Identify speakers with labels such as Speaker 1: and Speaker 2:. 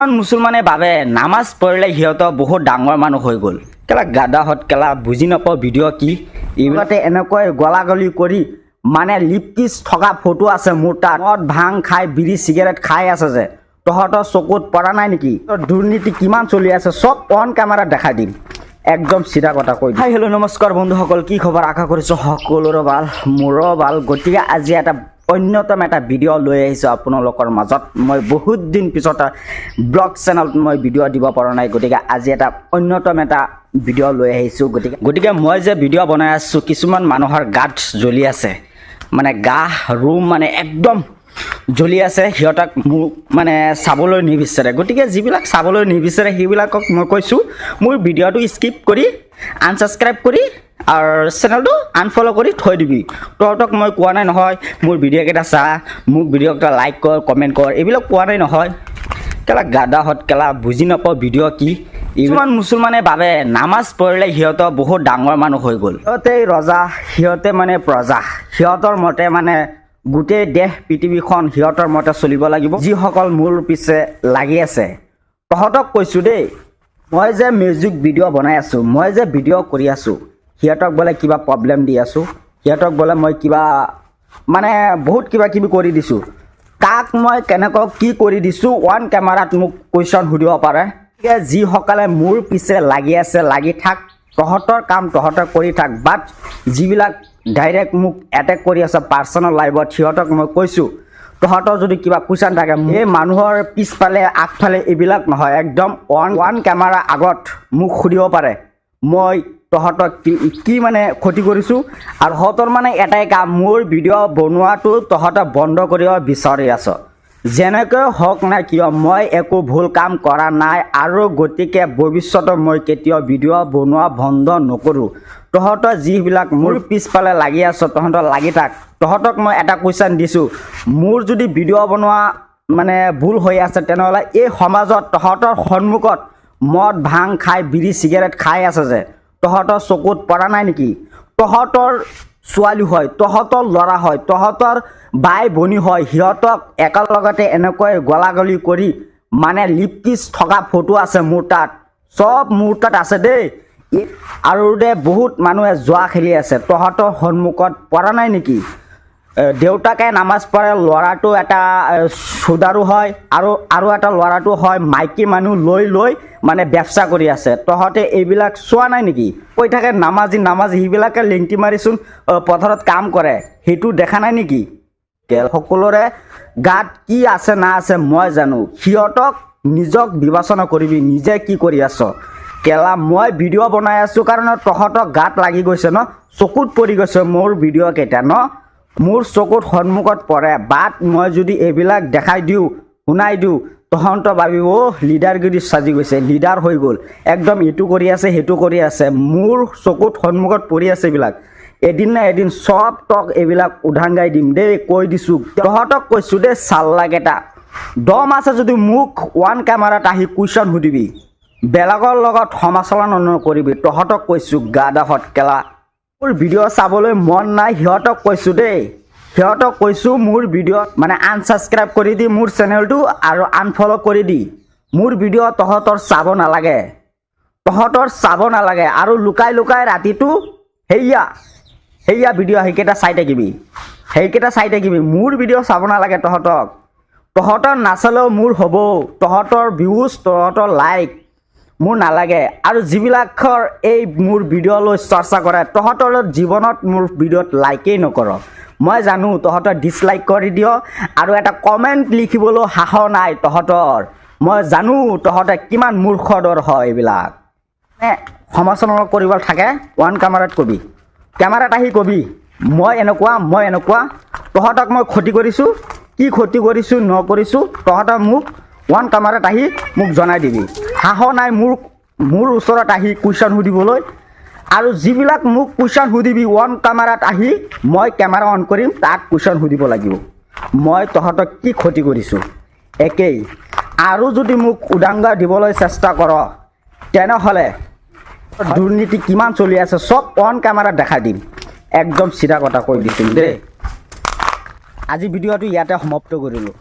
Speaker 1: মুছলমানে ভাবে নামাজ পঢ়িলে সিহঁতৰ বহুত ডাঙৰ মানুহ হৈ গ'ল। কেলা গাদাহঁত, কেলা বুজি নাপাওঁ ভিডিঅ' কি। এইবিলাকে এনেকৈ গলা গলি কৰি মানে লিপকিচ থকা ফটো আছে মোৰ তাত। মদ ভাং খাই, বিড়ি চিগাৰেট খাই আছে যে, তহঁতৰ চকুত পৰা নাই নেকি? দুৰ্নীতি কিমান চলি আছে, চব অন কেমেৰাত দেখাই দিম। একদম চিধা কথা কৈ। হাই, হেল্ল', নমস্কাৰ বন্ধুসকল, কি খবৰ? আশা কৰিছোঁ সকলোৰে ভাল, মোৰো ভাল। গতিকে আজি এটা অন্যতম এটা ভিডিঅ' লৈ আহিছোঁ আপোনালোকৰ মাজত। মই বহুত দিন পিছত ব্লগ চেনেলত মই ভিডিঅ' দিব পৰা নাই, গতিকে আজি এটা অন্যতম এটা ভিডিঅ' লৈ আহিছোঁ। গতিকে মই যে ভিডিঅ' বনাই আছোঁ, কিছুমান মানুহৰ গাত জ্বলি আছে, মানে গা ৰুম মানে একদম জ্বলি আছে। সিহঁতক মোক মানে চাবলৈ নিবিচাৰে। গতিকে যিবিলাক চাবলৈ নিবিচাৰে, সেইবিলাকক মই কৈছোঁ, মোৰ ভিডিঅ'টো স্কিপ কৰি, আনছাবস্ক্ৰাইব কৰি আৰু চেনেলটো আনফ'ল' কৰি থৈ দিবি। তহঁতক মই কোৱা নাই নহয়, মোৰ ভিডিঅ'কেইটা চা, মোক ভিডিঅ'কেইটা লাইক কৰ, কমেণ্ট কৰ, এইবিলাক কোৱা নাই নহয়। কেলা গাদাহঁত, কেলা বুজি নাপাওঁ ভিডিঅ' কি। কিছুমান মুছলমানে ভাবে নামাজ পঢ়িলে সিহঁতৰ বহুত ডাঙৰ মানুহ হৈ গ'ল। সিহঁতে ৰজা, সিহঁতে মানে প্ৰজা। সিহঁতৰ মতে মানে গোটেই দেশ পৃথিৱীখন সিহঁতৰ মতে চলিব লাগিব। যিসকল মোৰ পিছে লাগি আছে, তহঁতক কৈছোঁ দেই, মই যে মিউজিক ভিডিঅ' বনাই আছোঁ, মই যে ভিডিঅ' কৰি আছোঁ, সিহঁতক বোলে কিবা প্ৰব্লেম দি আছোঁ, সিহঁতক বোলে মই কিবা মানে বহুত কিবা কিবি কৰি দিছোঁ। কাক মই কেনেকৈ কি কৰি দিছোঁ, অন কেমেৰাত মোক কুৱেশ্যন সুধিব পাৰে। গতিকে যিসকলে মোৰ পিছে লাগি আছে, লাগি থাক। তহঁতৰ কাম তহঁতে কৰি থাক। বাট যিবিলাক ডাইৰেক্ট মোক এটেক কৰি আছে পাৰ্চনেল লাইফত, সিহঁতক মই কৈছোঁ, তহঁতৰ যদি কিবা কুৱেশ্যন থাকে, এই মানুহৰ পিছফালে আগফালে এইবিলাক নহয়, একদম অন ওৱান কেমেৰা আগত মোক সুধিব পাৰে, মই তহঁতক কি কি মানে ক্ষতি কৰিছোঁ। আৰু তহঁতৰ মানে এটাই কাম, মোৰ ভিডিঅ' বনোৱাটো তহঁতে বন্ধ কৰিব বিচাৰি আছ। যেনেকৈ হওক না কিয়, মই একো ভুল কাম কৰা নাই আৰু গতিকে ভৱিষ্যতত মই কেতিয়াও ভিডিঅ' বনোৱা বন্ধ নকৰোঁ। তহঁতৰ যিবিলাক মোৰ পিছফালে লাগি আছ, তহঁতৰ লাগি থাক। তহঁতক মই এটা কুৱেশ্যন দিছোঁ, মোৰ যদি ভিডিঅ' বনোৱা মানে ভুল হৈ আছে, তেনেহ'লে এই সমাজত তহঁতৰ সন্মুখত মদ ভাং খাই, বিড়ি চিগাৰেট খাই আছে যে, তহঁতৰ চকুত পৰা নাই নেকি? তহঁতৰ ছোৱালী হয়, তহঁতৰ ল'ৰা হয়, তহঁতৰ বাই ভনী হয়, সিহঁতক একেলগতে এনেকৈ গলা গলি কৰি মানে লিপকিচ থকা ফটো আছে মোৰ তাত, চব মোৰ তাত আছে দেই। আৰু দে বহুত মানুহে জুৱা খেলি আছে, তহঁতৰ সন্মুখত পৰা নাই নেকি? দেউতাকে নামাজ পঢ়ে, ল'ৰাটো এটা চুদাৰো হয় আৰু আৰু এটা ল'ৰাটো হয়, মাইকী মানুহ লৈ লৈ মানে ব্যৱসা কৰি আছে। তহঁতে এইবিলাক চোৱা নাই নেকি? কৈ থাকে নামাজি নামাজি, সেইবিলাকে লিংটি মাৰিচোন পথাৰত কাম কৰে, সেইটো দেখা নাই নেকি? সকলোৰে গাত কি আছে না আছে মই জানো। সিহঁতক নিজক বিবেচনা কৰিবি, নিজে কি কৰি আছ। কেলা মই ভিডিঅ' বনাই আছোঁ কাৰণে তহঁতক গাত লাগি গৈছে ন? চকুত পৰি গৈছে মোৰ ভিডিঅ' কেইটা ন? মোৰ চকুত সন্মুখত পৰে। বাট মই যদি এইবিলাক দেখাই দিওঁ, শুনাই দিওঁ, তহঁতে ভাবিব, অ' লিডাৰগিৰি সাজি গৈছে, লিডাৰ হৈ গ'ল, একদম এইটো কৰি আছে, সেইটো কৰি আছে। মোৰ চকুত সন্মুখত পৰি আছে এইবিলাক। এদিন না এদিন চব তক এইবিলাক উদঙাই দিম দেই, কৈ দিছোঁ। তহঁতক কৈছোঁ দেই, চাল্লাকেইটা, দম আছে যদি মোক ওৱান কেমেৰাত আহি কুৱেশ্যন সুধিবি, বেলেগৰ লগত সমালোচনা নকৰিবি। তহঁতক কৈছোঁ, গাদাহঁত কেলা। মোৰ ভিডিঅ' চাবলৈ মন নাই, সিহঁতক কৈছোঁ দেই, সিহঁতক কৈছোঁ, মোৰ ভিডিঅ' মানে আনছাবস্ক্ৰাইব কৰি দি মোৰ চেনেলটো আৰু আনফ'ল' কৰি দি। মোৰ ভিডিঅ' তহঁতৰ চাব নালাগে, তহঁতৰ চাব নালাগে। আৰু লুকাই লুকাই ৰাতিটো সেয়া সেয়া ভিডিঅ' সেইকেইটা চাই থাকিবি, সেইকেইটা চাই থাকিবি। মোৰ ভিডিঅ' চাব নালাগে তহঁতক। তহঁতৰ নাচালেও মোৰ হ'ব। তহঁতৰ ভিউজ, তহঁতৰ লাইক মোৰ নালাগে। আৰু যিবিলাকৰ এই মোৰ ভিডিঅ' লৈ চৰ্চা কৰে, তহঁতৰ জীৱনত মোৰ ভিডিঅ'ত লাইকেই নকৰ। মই জানো, তহঁতৰ ডিছলাইক কৰি দিয় আৰু এটা কমেণ্ট লিখিবলৈ সাহস নাই তহঁতৰ। মই জানো তহঁতে কিমান মূৰ্খৰ দৰ হয়। এইবিলাক মানে সমালোচনা কৰিব থাকে, ওৱান কেমেৰাত কবি, কেমেৰাত আহি কবি, মই এনেকুৱা, মই এনেকুৱা, তহঁতক মই ক্ষতি কৰিছোঁ, কি ক্ষতি কৰিছোঁ নকৰিছোঁ, তহঁতে মোক ওৱান কেমেৰাত আহি মোক জনাই দিবি। সাহস নাই মোৰ ওচৰত আহি কুৱেশ্যন সুধিবলৈ। আৰু যিবিলাক মোক কুৱেশ্যন সুধিবি ওৱান কেমেৰাত আহি, মই কেমেৰা অন কৰিম, তাত কুৱেশ্যন সুধিব লাগিব, মই তহঁতক কি ক্ষতি কৰিছোঁ। একেই আৰু যদি মোক উদংগা দিবলৈ চেষ্টা কৰ, তেনেহ'লে দুৰ্নীতি কিমান চলি আছে, চব অন কেমেৰাত দেখাই দিম। একদম চিধা কথা কৈ দিছোঁ দেই। আজি ভিডিঅ'টো ইয়াতে সমাপ্ত কৰিলোঁ।